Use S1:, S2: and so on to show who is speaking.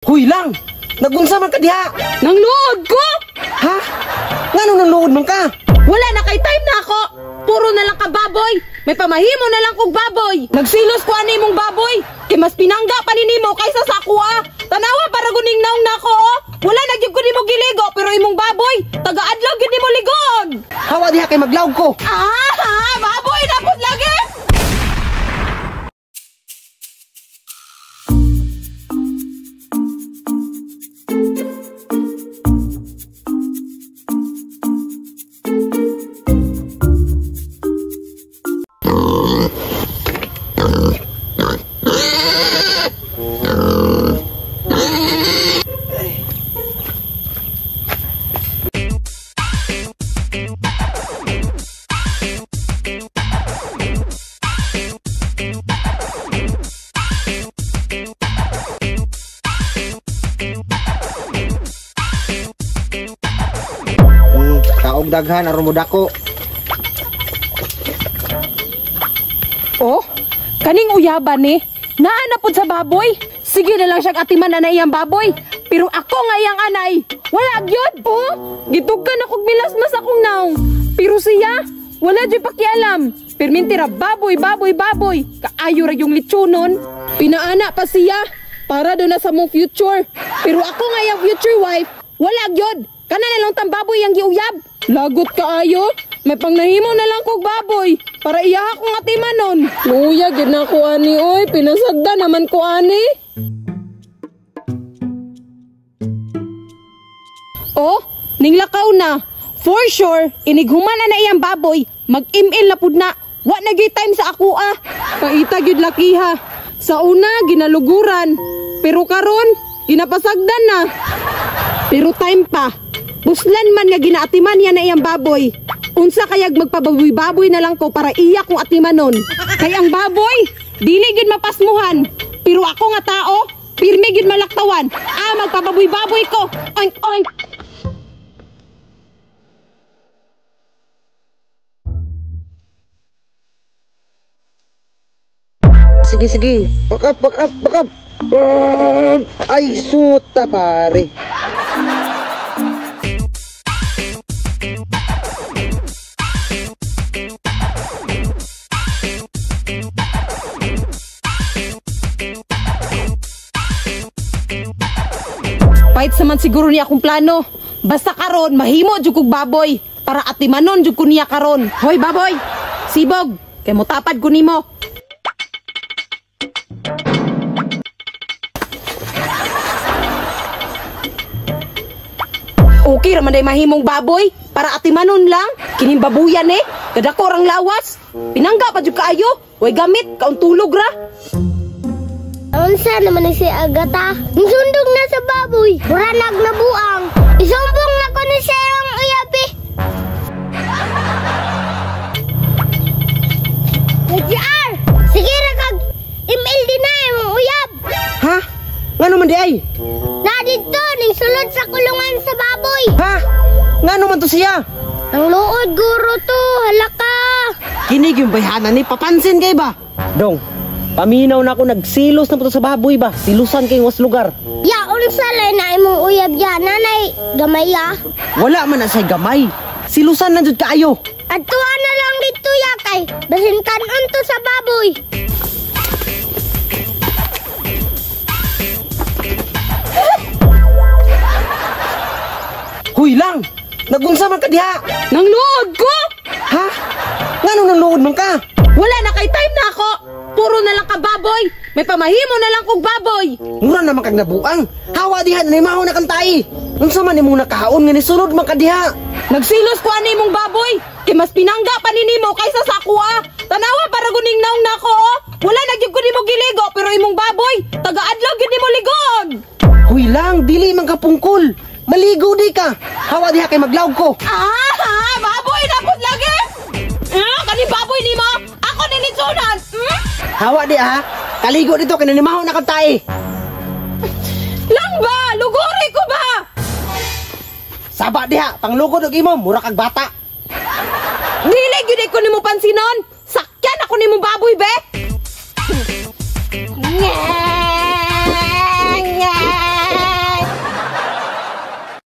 S1: Huy lang! Nagunsa man ka diha!
S2: Nangluod ko!
S1: Ha? Ngano nangluod man ka?
S2: Wala na kay time na ako! Puro na lang ka baboy! May pamahimo na lang kog baboy! Nagsilos ko ani imong baboy! Kay mas pinangga pa ni nimo kaysa sa ako ah! Tanawa para guning naong nako oh! Wala na gyud ko nimo giligo pero imong baboy! Taga-adlaw gyud nimo ligoon!
S1: Hawa diha kay maglawg ko!
S2: Ah! Baboy na pud lagi!
S1: Kaog daghan aron mo dako.
S2: Oh, kaning uyaban ni. Naa na pud sa baboy. Sige na lang siyang atiman na iyang baboy. Pero ako nga iyang anay. Wala gyud. Oh, gitugkan akog milasmas akong naong. Pero siya, wala jud pakialam. Perminti ra baboy, baboy, baboy. Kaayo ra yung litsunon. Pinaana pa siya para do na sa mong future. Pero ako nga iyang future wife, wala gyud. Kana na lang tang baboy ang giuyab. Lagot kaayo. May pangnahimo na lang kog baboy para iya akong atimanon. Luya gyud na ko ani oy, pinasagda naman ko ani. Oh, ninglakaw na. For sure, inighuman na na iyang baboy, mag-ML na pud na. Wa na gyud time sa ako ah. Paita gyud lakiha. Sa una ginaluguran, pero karon ginapasagdan na. Pero time pa. Buslan man nga ginaatiman niya na iyang baboy. Unsa kayag magpababoy-baboy na lang ko para iya kong atimanon. Kay ang baboy, dili gyud mapasmuhan. Pero ako nga tao, pirmi gyud malaktawan. Ah, magpababoy-baboy ko. Oink oink.
S1: Sige sige, back up, back up, back up. Ay, suta pare.
S2: Pahit sa man siguro niya akong plano. Basta karon mahimo jud kog baboy para atimanon jud ko niya karon. Hoy baboy, sibog kay motapad ko nimo. Okay ra man day mahimong baboy para atimanon lang. Kining babuyan eh, kadako rang lawas. Pinangga pa jud kaayo, way gamit kaon tulog ra.
S3: Unsa naman ni si Agata? Sundog na sa baboy, buranag na buang. Isumbong na ko ni siyang uyabi. JR, sige ra kag ML din na imong uyab.
S1: Ha? Ngano man di ay?
S3: Na didto ning sulod sa kulungan sa baboy.
S1: Ha? Ngano man to siya?
S3: Ang luod guro to, halaka.
S1: Kini gyud bayhanan ni papansin kay ba? Dong, paminaw na ako, nagsilos na po sa baboy ba? Silusan kay was lugar.
S3: Ya, unsa lay na imong uyab ya, nanay, gamay ya?
S1: Wala man na say gamay. Silusan na jud kaayo.
S3: Adtuan na lang dito ya kay basin kan-on to sa baboy.
S1: Huy lang! Nagunsa man ka diha!
S2: Nangluod ko!
S1: Ha? Ngano nangluod man ka?
S2: Wala na kay time na ako! Puro na lang ka baboy! May pamahimo na lang kog baboy!
S1: Mura naman kag nabuang! Hawa diha na nimaho na kang tai! Unsa man imong nakaon nga nisulod man ka diha?
S2: Nagsilos ko ani imong baboy! Kay mas pinangga pa ni nimo kaysa sa ako ah! Tanawa para guning naong nako oh! Wala na gyud ko nimo giligo pero imong baboy, taga-adlaw gyud nimo ligoon!
S1: Huy lang, dili man ka pungkol! Maligo di ka! Hawa diha kay maglawg ko!
S2: Ah! Baboy na pud lagi! Ah, kani baboy nimo! Ako ni nitsunan! Hmm?
S1: Hawa di ha! Kaligo dito kay nanimaho na kang tae!
S2: Lang ba? Luguri ko ba?
S1: Saba diha! Panglugod og imo, mura kag bata!
S2: Dili gyud ko nimo pansinon! Sakyan ako nimo baboy be! Nye!